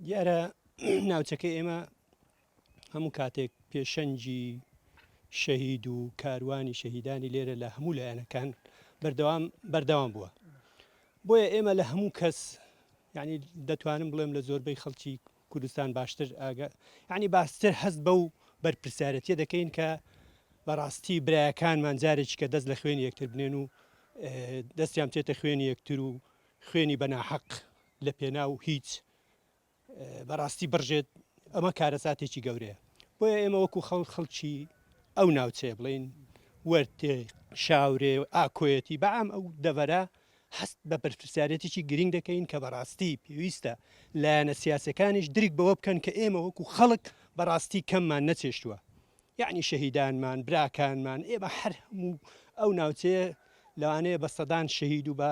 دیارە ناوچەکەی ئێمە هەموو کاتێک پێشەنگی شەهید و کاروانی شەهیدانی لێرە لە هەموو لایەنەکان بەردەوام بەردەوام بووە بۆیە ئێمە لە هەموو کەس یعنی دەتوانم بڵێم لە زۆربەی خەڵکی کوردستان باشتر ئاگا یعنی باستر هەست بەو بەرپرسیارەتیە دەکەین کە بەڕاستی برایەکانمان جارێکی کە دەست لە خوێنی یەکتر بنێن و دەستیان بچێتە خوێنی یەکتر و خوێنی بەناحەق لە پێناو هیچ بەڕاستی بڕژێت ئەمە کارەساتێکی گەورەیە بۆیە ئێمە وەکو خەڵ خەڵکی ئەو ناوچەیە بڵین وەرتێ شاورێ ئاکۆیەتی بەعام ئەو دەڤەرە هەست بە بەرپرسیارێتێکی گرنگ دەکەین کە بەڕاستی پێویستە لایەنە سیاسەکانیش درک بەوە بکەن کە ئێمە وەکو خەڵک بەڕاستی کەممان نەچێشتووە یعنی شەهیدانمان براکانمان ئێمە هەر هەموو ئەو ناوچەیە لەوانەیە بە سەدان شەهید و بە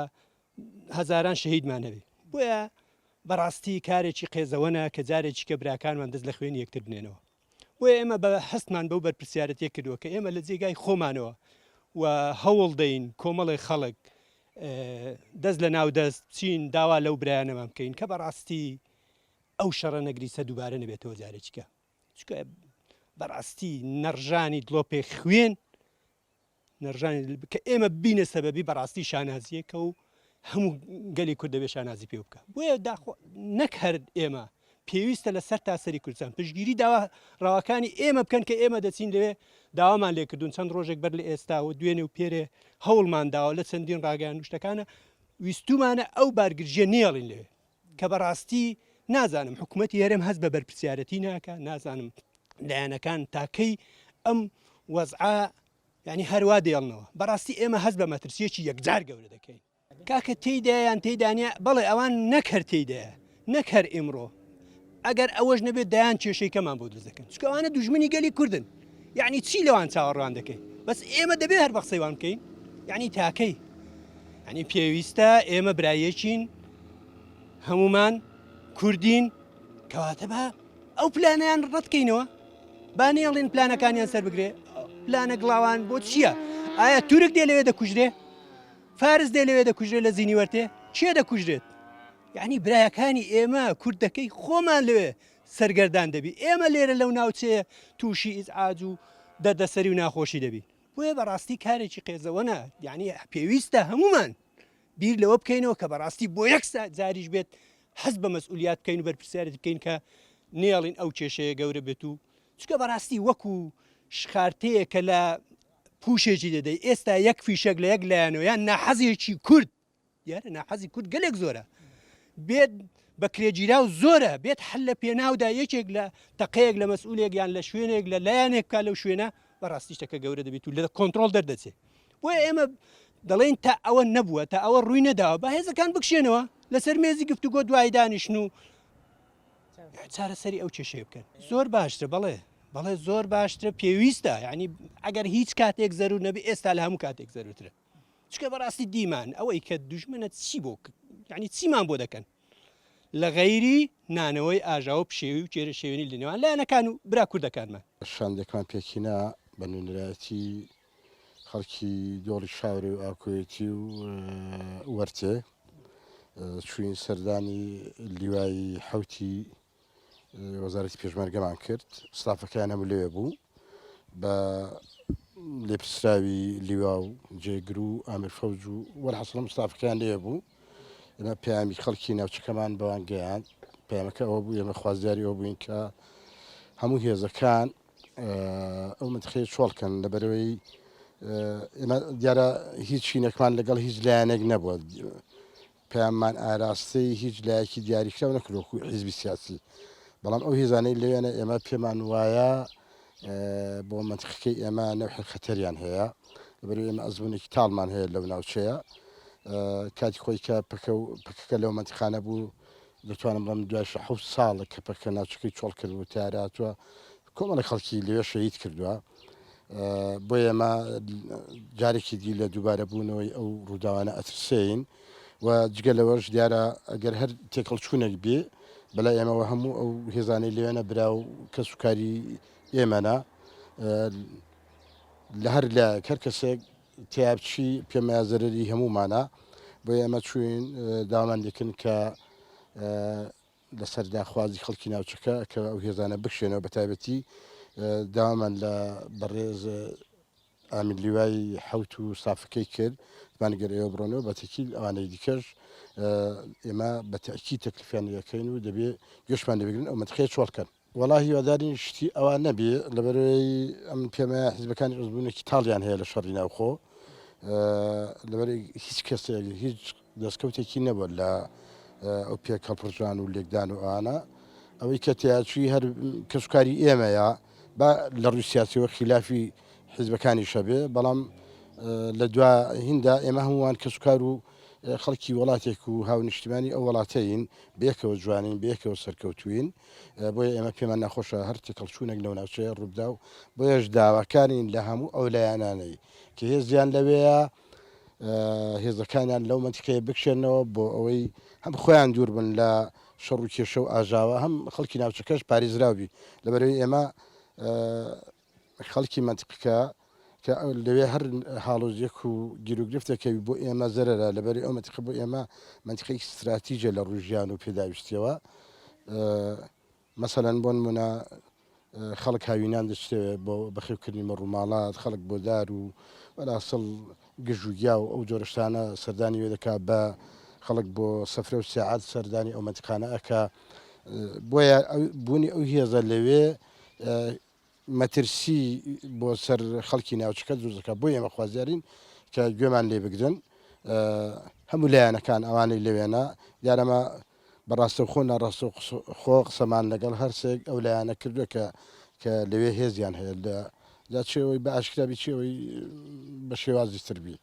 هەزاران شەهیدمان هەبێ بۆیە بەڕاستی کارێکی قێزەوەنە کە جارێکی کە براکانمان دەست لە خوێنی یەکتر بنێنەوە بۆیە ئێمە بە هەستمان بەو بەرپرسیارەتیە کردووە کە ئێمە لە جێگای خۆمانەوە و هەوڵ دەین کۆمەڵی خەڵک دەست لە ناو دەست بچین داوا لەو برایانەمان بکەین کە بەڕاستی ئەو شەڕە نەگریسە دووبارە نەبێتەوە جارێکیکە چکە بەڕاستی نەڕژانی دڵۆپێ خوێن نەڕژانی کە ئێمە بینە سەبەبی بەڕاستی شانازیەکە و هەموو گەلی کورد دەبێت شانازی پێ بکە بۆیە داخۆ نەک هەر ئێمە پێویستە لە سەر تا سەری کوردستان پشگیری داوا ڕەواکانی ئێمە بکەن کە ئێمە دەچین لەوێ داوامان لێکردون چەند ڕۆژێک بەر لە ئێستا و دوێنێ و پێرێ هەوڵمان داوە لە چەندین ڕاگەیان شتەکانە ویستومانە ئەو بارگرژیە نێڵین لەوێ کە بەڕاستی نازانم حکوومەتی هەرێم هەست بە بەرپرسیارەتی ناکە نازانم لایەنەکان تاکەی ئەم وەزعە یعنی هەروا دێڵنەوە بەڕاستی ئێمە هەست بە مەترسیەکی یەکجار گەورە دەکەین کاکە تێیدا یان تێیدانە بەڵێ ئەوان نەکەر تێیدایە نەک هەر ئیمڕۆ ئەگەر ئەوەش نەبێت دایان کێشەی کەمان بۆ دروست دەکەن چونکە ئەوانە دوژمنی گەلی کوردن یعنی چی لەوان چاوەڕوان دەکەین بەس ئێمە دەبێت هەر بە قسەی وان بکەین یعنی تاکەی یعنی پێویستە ئێمە برایەکین هەمومان کوردین کەواتە با ئەو پلانیان ڕەتکەینەوە با نێڵین پلانەکانیان سەر بگرێ پلانە گڵاوان بۆ چییە؟ ئایا تورک دێ لەوێ دەکوژرێ؟ فارس دێ لەوێ دەکوژرێ لە زینی وەرتێ کێ دەکوژرێت؟ یعنی برایەکانی ئێمە کوردەکەی خۆمان لەوێ سەرگەردان دەبی ئێمە لێرە لەو ناوچەیە تووشی ئیزعاج و دەردەسەری و ناخۆشی دەبین بۆیە بەڕاستی کارێکی قێزەوەنە یعنی پێویستە هەمومان بیر لەوە بکەینەوە کە بەڕاستی بۆ یەک جاریش بێت هەست بە مەسئولیات بکەین و بەرپرسیارێتی بکەین کە نێڵین ئەو کێشەیە گەورە بێت و چونکە بەڕاستی وەکو شخارتەیە کە لە پوشێکی دەدەی ئێستا یەک فیشەک لە یەک لایەنەوە یان ناحەزێکی کورد دیارە ناحەزی کورد گەلێک زۆرە بێت بە کرێگیراو زۆرە بێت حل لە پێناودا یەکێک لە تەقەیەک لە مەسئولێک یان لە شوێنێک لە لایەنێک بکە لەو شوێنە بەڕاستی شتەکە گەورە دەبێت و لە کۆنتترۆل دەردەچێت بۆیە ئێمە دەڵێن تا ئەوە نەبووە تا ئەوە ڕووی نەداوە با هێزەکان بکشێنەوە لەسەر مێزی گفتوگۆ دوای دانیشن و چارەسەری ئەو کێشەیە بکەن زۆر باشترە بەڵێ بەڵێ زۆر باشترە پێویستە یعنی ئەگەر هیچ کاتێک زەرور نەبێ ئێستا لە هەموو کاتێک زەروترە چکە بەڕاستی دیمان ئەوەی کە دوژمنە چی بۆ یعنی چیمان بۆ دەکەن لە غەیری نانەوەی ئاژاوە پشێوی و کێرە شێوێنی لە نێوان لایەنەکان و برا کوردەکانمان. شاندێکمان پێکهینا بە نوێنەرایەتی خەڵکی دۆڵی شاورێ و ئاکۆیەتی و وەرتێ چوین سەردانی لیوای حوتی وەزارەتی پێشمەرگەمان کرد ستافەکەیان هەموو لەوێ بوو بە لێپرسراوی لیوا و جێگر و ئامر فەوج و وەرحەسڵم ستافەکەیان لێ بوو ئێمە پەیامی خەڵکی ناوچەکەمان بەوان گەیاند پەیامەکە ئەوە بوو ئێمە خوازیاری ئەوە بووین کە هەموو هێزەکان ئەو منتخەیە چۆڵکەن لەبەرەوەی ئێمە دیارە هیچ شینەکمان لەگەڵ هیچ لایەنێک نەبووە پەیاممان ئاراستەی هیچ لایەکی دیاریکراو نەکرد وەکو حیزبی سیاسی، بەڵام ئەو هێزانەی لەوێنە ئێمە پێمان وایە بۆ مەنتیقەکەی ئێمە نەوحی خەتەریان هەیە، لەبەرئەوەی ئێمە ئەزموونێکی تاڵمان هەیە لەو ناوچەیە کاتی خۆی کە پەکەکە لەو مەنتیقانە بوو دەتوانم بڵێم دوای حەوت ساڵ کە پەکەکە ناوچەکەی چۆڵ کرد و تیارە هاتووە کۆمەڵێک خەڵکی لەوێ شەهید کردووە. بۆیە ئێمە جارێکی دی لە دووبارە بوونەوەی ئەو ڕووداوانە ئەترسێین و جگە لەوەش دیارە ئەگەر هەر تێکەڵچوونێک بێ بەلای ئێمەوە هەموو ئەو هێزانەی لەوێنە برا و کەس و کاری ئێمەە لە هەر لایەک هەر کەسێک تیابچی پێمە زەرری هەموومانە بۆیە ئێمە چوین داوامان لێکن کە. لەسەر داخوازی خەڵکی ناوچەکە کە ئەو هێزانە بکشێنەوە بە تایبەتی داوامان لە بەڕێز ئامیر لیوای حەوت و ستافەکەی کرد وتمان گەر ئێوە بڕۆنەوە بە تەکیل ئەوانەی دیکەش ئێمە بە تەئکید تەکلیفیان لێ ئەکەین و دەبێ گوێشمان لێ بگرن ئەو مەنتیقەیە چۆڵ کەن. وەڵا هیوادارین شتی ئەوا نەبێ لەبەرئەوەی ئەمن پێمایە حیزبەکانی ئەزموونێکی تاڵیان هەیە لە شەڕی ناوخۆ لەبەر هیچ کەسێک هیچ دەستکەوتێکی نەبووە لە ئەو پێک هەڵپڕژان و لێکدان و ئەوانە ئەوەی کە تیاچووی هەر کەسوکاری ئێمەیە با لە ڕووی سیاسیەوە خیلافی حیزبەکانیش هەبێ بەڵام لە دوا هیندا ئێمە هەمووان کەسوکار و خەڵکی وڵاتێک و هاونیشتیمانی ئەو وڵاتەین بەیەکەوە جوانین بەیەکەوە سەرکەوتوین بۆیە ئێمە پێمان ناخۆشە هەر تێکەڵچوونێک لەو ناوچەیە ڕووبدا و بۆیەش داواکارین لە هەموو ئەو لایەنانەی کە هێزیان لەوەیە هێزەکانیان لەو مەنتیقەیە بکشێنەوە بۆ ئەوەی هەم خۆیان دوور بن لە شەڕ و کێشە و ئاژاوە هەم خەڵکی ناوچەکەش پارێزراو بی لەبەرەوەی ئێمە خەڵکی مەنتیقەکە کە لەوێ هەر هاڵۆزیەک و گیروگرفتێک هەبی بۆ ئێمە زەرەرە لەبەری ئەو مەنتیقە بۆ ئێمە مەنتیقەیەکی ستراتیجە لە ڕووی ژیان و پێداویستیەوە مەسەلەن بۆ نمونە خەڵک هاوینان دەچتەوێ بۆ بەخێوکردنی مەڕ و ماڵات خەڵک بۆ دار و وەلاسڵ گژ و گیا و ئەو جۆرە شتانە سەردانی وێ دەکا بە خەڵک بۆ سەفرە و سیاعات سەردانی ئەو مەنتیقانە ئەکا بۆیە بوونی ئەو هێزە لەوێ مەترسی بۆ سەر خەڵکی ناوچەکە دروست دەکات، بۆیە ئێمە خوازیارین کە گوێمان لێ بگرن هەموو لایەنەکان ئەوانەی لەوێنە، دیارە ئەمە بە ڕاستەوخۆ ناڕاستەوخۆ قسەمان لەگەڵ هەرسێک ئەو لایەنە کردووە کە کە لەوێ هێزیان هەیە لە جا چ ئەوەی بە ئاشکرا بی چ ئەوەی بە شێوازی تر بی.